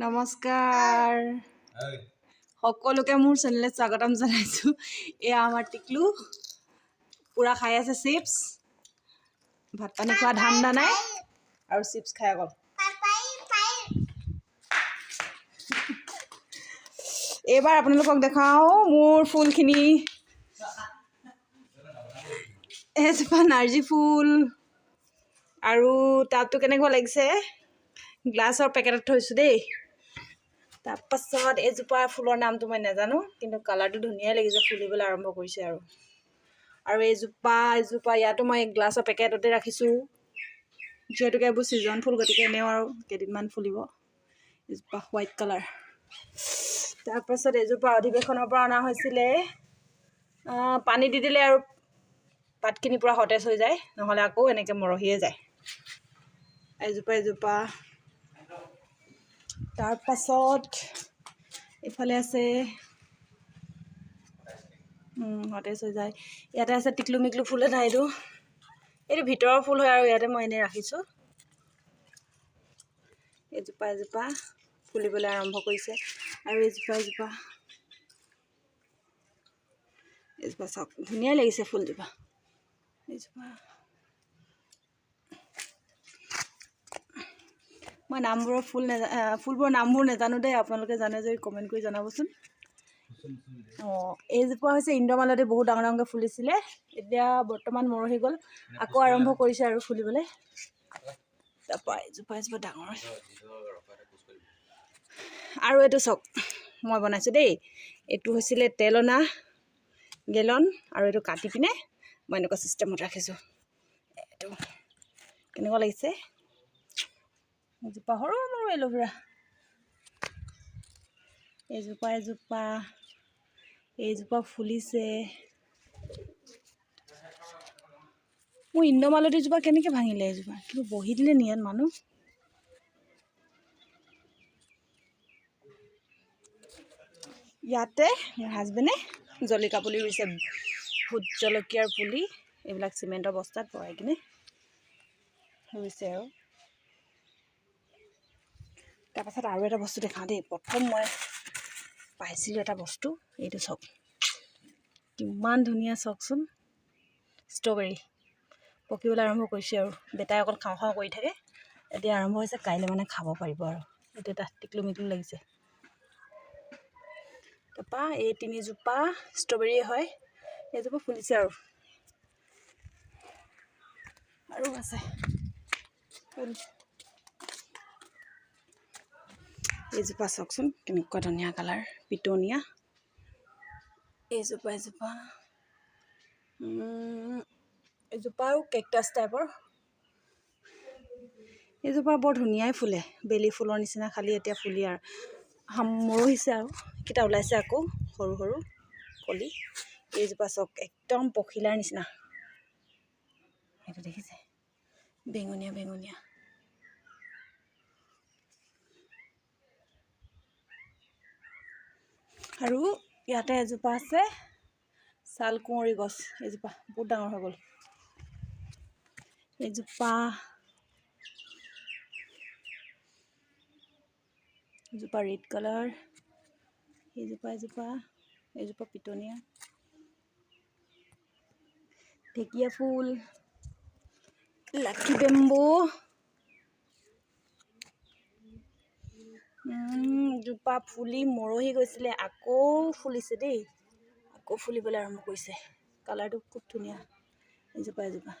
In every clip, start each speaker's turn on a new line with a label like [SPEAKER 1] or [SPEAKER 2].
[SPEAKER 1] নমস্কাৰ সকলোকে, মোৰ চেনেলত স্বাগতম জনাইছোঁ। এয়া আমাৰ টিকলু, পূৰা খাই আছে চিপছ। ভাত পানী খোৱা ধান্দা নাই আৰু চিপছ খাই অকল। এইবাৰ আপোনালোকক দেখাওঁ মোৰ ফুলখিনি। এজোপা নাৰ্জী ফুল আৰু টাবটো কেনেকুৱা লাগিছে? গ্লাছৰ পেকেটত থৈছোঁ দেই। তাৰপাছত এইজোপা ফুলৰ নামটো মই নাজানো, কিন্তু কালাৰটো ধুনীয়াই লাগিছে। ফুলিবলৈ আৰম্ভ কৰিছে আৰু আৰু এইজোপা এইজোপা ইয়াতো মই গ্লাছৰ পেকেটতে ৰাখিছোঁ, যিহেতুকে এইবোৰ ছিজন ফুল, গতিকে এনেও আৰু কেইদিনমান ফুলিব। এইজোপা হোৱাইট কালাৰ। তাৰপাছত এজোপা অধিৱেশনৰ পৰা অনা হৈছিলে। পানী দি দিলে আৰু পাতখিনি পূৰা সতেজ হৈ যায়, নহ'লে আকৌ এনেকৈ মৰহিয়ে যায়। এজোপা এজোপা। তাৰপাছত এইফালে আছে, সতেজ হৈ যায়। ইয়াতে আছে টিকলু মিকলু ফুল এটা। এইটো এইটো ভিতৰৰ ফুল হয় আৰু ইয়াতে মই এনেই ৰাখিছোঁ। এজোপা এজোপা ফুলিবলৈ আৰম্ভ কৰিছে। আৰু এজোপা এজোপা, এজোপা চাওক, ধুনীয়াই লাগিছে ফুলজোপা। এইজোপা মই নামবোৰৰ ফুল নেজা, ফুলবোৰৰ নামবোৰ নাজানো দেই। আপোনালোকে জানে যদি কমেণ্ট কৰি জনাবচোন। অঁ, এইজোপা হৈছে ইন্দ্ৰমালতী, বহুত ডাঙৰ ডাঙৰকৈ ফুলিছিলে। এতিয়া বৰ্তমান মৰহি গ'ল, আকৌ আৰম্ভ কৰিছে আৰু ফুলিবলৈ। তাৰপৰা এজোপা এজোপা ডাঙৰ। আৰু এইটো চাওক, মই বনাইছোঁ দেই। এইটো হৈছিলে তেল অনা গেলন আৰু এইটো কাটি পিনে মই এনেকুৱা চিষ্টেমত ৰাখিছোঁ। এইটো কেনেকুৱা লাগিছে? এজোপা সৰু সৰু এল'ভেৰা, এজোপা এজোপা, এইজোপা ফুলিছে। মোৰ ইন্দ্ৰমালতীজোপা কেনেকৈ ভাঙিলে? এজোপা কিবা বহি দিলে নি ইয়াত মানুহ? ইয়াতে মোৰ হাজবেণ্ডে জলকীয়া পুলি ৰুইছে, ভোট জলকীয়াৰ পুলি। এইবিলাক চিমেণ্টৰ বস্তাত ভৰাই কিনে ৰুইছে। আৰু তাৰপাছত আৰু এটা বস্তু দেখাওঁ দেই। প্ৰথম মই পাইছিলোঁ এটা বস্তু, এইটো চাওক, কিমান ধুনীয়া চাওকচোন। ষ্ট্ৰবেৰী পকিবলৈ আৰম্ভ কৰিছে আৰু বেটাই অকল খাওঁ খাওঁ কৰি থাকে। এতিয়া আৰম্ভ হৈছে, কাইলৈ মানে খাব পাৰিব। আৰু এইটো এটা টিকলু মিকলু লাগিছে। তাৰপৰা এই তিনিজোপা ষ্ট্ৰবেৰীয়ে হয়। এইজোপা ফুলিছে আৰু আৰু আছে ফুল। এইজোপা চাওকচোন, কেনেকুৱা ধুনীয়া কালাৰ, পিটনীয়া। এইজোপা এজোপা, এইজোপাও কেকটাছ টাইপৰ। এইজোপা বৰ ধুনীয়াই ফুলে, বেলি ফুলৰ নিচিনা, খালি এতিয়া ফুলি আৰু মৰহিছে আৰু কেইটা ওলাইছে আকৌ সৰু সৰু কলি। এইজোপা চাওক, একদম পখিলাৰ নিচিনা। সেইটো দেখিছে, বেঙুনীয়া বেঙুনীয়া। আৰু ইয়াতে এজোপা আছে ছাল কুঁৱৰী গছ। এইজোপা বহুত ডাঙৰ হৈ গ'ল। এইজোপা এজোপা ৰেড কালাৰ। এইজোপা এজোপা, এইজোপা পিটনীয়া। ঢেকীয়া ফুল, লাকি বেম্বু। জোপা ফুলি মৰহি গৈছিলে, আকৌ ফুলিছে দেই, আকৌ ফুলিবলৈ আৰম্ভ কৰিছে। কালাৰটো খুব ধুনীয়া। এজোপা এজোপা।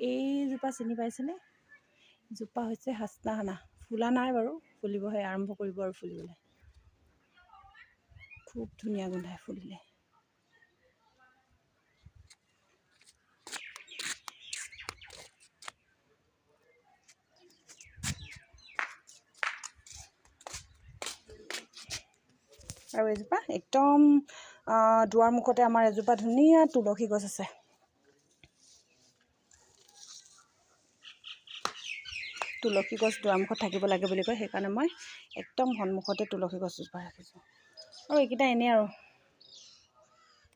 [SPEAKER 1] এইজোপা চিনি পাইছেনে? জোপা হৈছে হাচনাহানা। ফুলা নাই বাৰু, ফুলিবহে আৰম্ভ কৰিব আৰু ফুলিবলৈ। খুব ধুনীয়া গোন্ধায় ফুলিলে। আৰু এজোপা একদম দুৱাৰ মুখতে আমাৰ এজোপা ধুনীয়া তুলসী গছ আছে। তুলসী গছ দুৱাৰমুখত থাকিব লাগে বুলি কয়, সেইকাৰণে মই একদম সন্মুখতে তুলসী গছ এজোপা ৰাখিছোঁ। আৰু এইকেইটা এনেই আৰু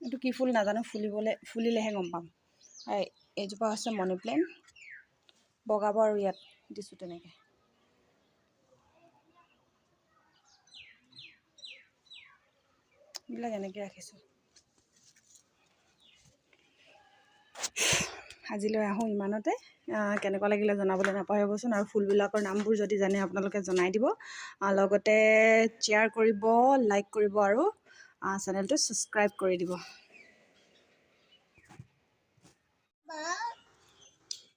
[SPEAKER 1] এইটো কি ফুল নাজানো, ফুলিবলৈ ফুলিলেহে গম পাম। এইজোপা হৈছে মানি প্লেণ্ট, বগাব আৰু ইয়াত দিছোঁ তেনেকৈ। এইবিলাক এনেকৈ ৰাখিছোঁ। আজিলৈ আহোঁ ইমানতে। কেনেকুৱা লাগিলে জনাবলৈ নাপাহৰিবচোন, আৰু ফুলবিলাকৰ নামবোৰ যদি জানে আপোনালোকে জনাই দিব। লগতে শ্বেয়াৰ কৰিব, লাইক কৰিব আৰু চেনেলটো ছাবস্ক্ৰাইব কৰি দিব।